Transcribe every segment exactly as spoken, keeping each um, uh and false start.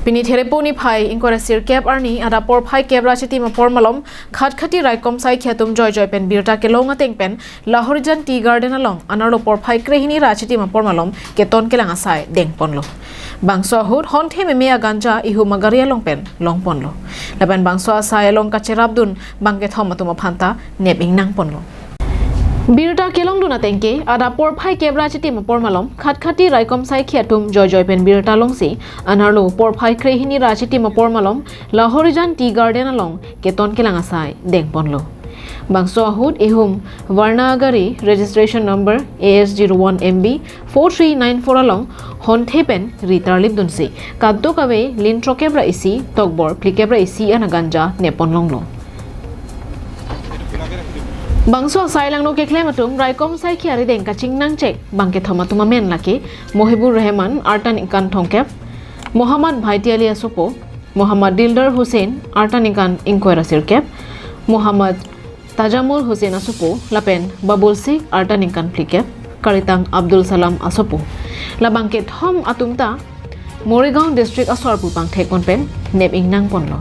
Pini Therepo niphai ingkoi ra sirkep arni adap porphai kep ra chitim apor malom Khatkhati raikom saikhi atum joijoi pen birta kelong ateng pen Lahorijan Tea Garden along anerlo porphai krehini ra chitim apor malom keton kelang asai dengponlo. Bangso ahut honthe meme aganja ihum agari along pen longponlo. Lapen bangso asai along kacherapdun bangkethom atum aphanta nep ingnangponlo. Birta kelongdun ateng ke adap porphai kep ra chitim apor malom Khatkhati raikom saikhi atum joijoi pen birta longsi anerlo porphai krehini ra chitim apor malom Lahorijan Tea Garden along keton kelang asai dengponlo. Bangso ahut ihum Varna agari registration number A S zero one M B four three nine four along honthe pen ri tarlipdunsi kadokave lin throkep ra isi tokbor phlikep ra isi an aganja neponlonglo. Bangso asai langno keklem atum raikom saikhi arideng kachingnangchek bangkethom atum amen lake Mohibur Rehman arta ningkan thomkep, Mohammad Bhaiti Ali asopo, Mohammad Dildar Hussain arta ningkan ingkoi ra sirkep, Mohammad Tajamul Hussain asopo, lapen Babul Sheikh arta ningkan phlikep, Karitang Abdul Salam asopo. Labangkethom atum ta Morigaon district asor pu pangthekpon pen nep ingnangponlo.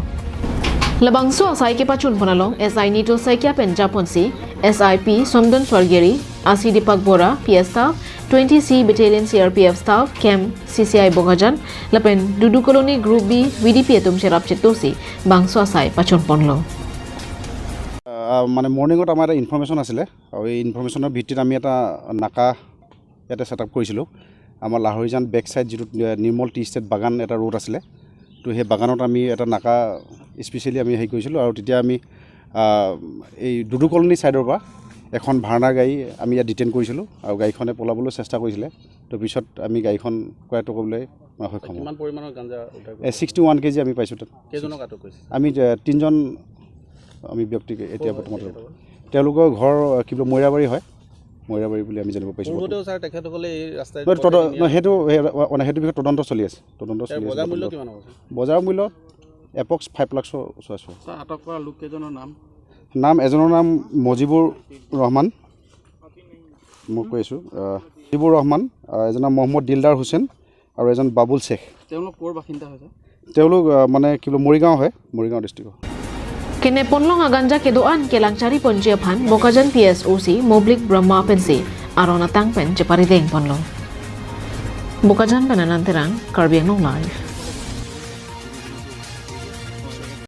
Labangso asai kepachunpon along S I Nitul Saikia pen japonsi S I P Somdon Swargiri, A C Deepak Bora, P S staff, twenty C Battalion C R P F staff, camp C C I Bokajan, lapen Dudu Colony Group B V D P atum cherap chetosi bangso asai pachunponlo. আহ, মানে মৰ্ণিঙত আমাৰ এটা ইনফৰমেশ্যন আছিলে আৰু এই ইনফৰমেশ্যনৰ ভিত্তিত আমি এটা নাকা ইয়াতে ছেট আপ কৰিছিলোঁ। আমাৰ লাহৰিজান বেক ছাইড যিটো আহ, নিৰ্মল টি ষ্টেট বাগান এটা ৰোড আছিলে, তো সেই বাগানত আমি এটা নাকা স্পেচিয়েলি আমি হেৰি কৰিছিলোঁ আৰু তেতিয়া আমি আহ, এই ডুডু কলনী ছাইডৰ পৰা এখন ভাৰ্ণা গাড়ী আমি ইয়াত ডিটেইন কৰিছিলোঁ আৰু গাড়ীখনে পলাবলৈ চেষ্টা কৰিছিলে। তো পিছত আমি গাড়ীখন কৰায়ত্ব কৰিবলৈ মানে সক্ষম হ'লোঁ। কিমান পৰিমাণৰ গাঞ্জা উদ্ধাৰ এ কৰিছে? ছিক্সটি ওৱান কেজি আমি পাইছোঁ তাত। কেইজনক আটক কৰিছে? আমি এ, তিনিজন আমি ব্যক্তিক এতিয়া বৰ্তমান তেওঁলোকৰ ঘৰ এ, কি বোলে মৈৰাবাৰী হয়, মৈৰাবাৰী বুলি আমি জানিব পাৰিছোঁ। পূৰ্বতেও ছাৰ তেখেতসকলে এই ৰাস্তাই নহয়, তদ- নহয়, সেইটো সেই- মানে সেইটো বিষয়ে তদন্ত চলি আছে, তদন্ত চলি আছে বজাৰ মূল্য বৰ্তমান। কিমান হ'ব? বজাৰ মূল্য এপক্স ফাইভ লাখৰ ওচৰা ওচৰি। ছাৰ, আটক কৰা লোককেইজনৰ নাম? নাম এজনৰ নাম মজিবুৰ ৰহমান, মই কৈ আছোঁ, আহ, মজিবুৰ ৰহমান, আহ, এজনৰ নাম মহম্মদ দিলদাৰ হুছেইন আৰু এজন বাবুল শ্বেখ। তেওঁলোক ক'ৰ বাসিন্দা হয় ছাৰ? তেওঁলোক আহ, মানে কি বোলে মৰিগাঁও হয়, মৰিগাঁও ডিষ্ট্ৰিক্টৰ। Keneponlong aganja kedo-an kelang chariponji aphan Bokajan P S O C Moblik Brahma pensi aron atang pen cheparidengponlo. Bokajan pen Anand Terang, Karbi Anglong Live.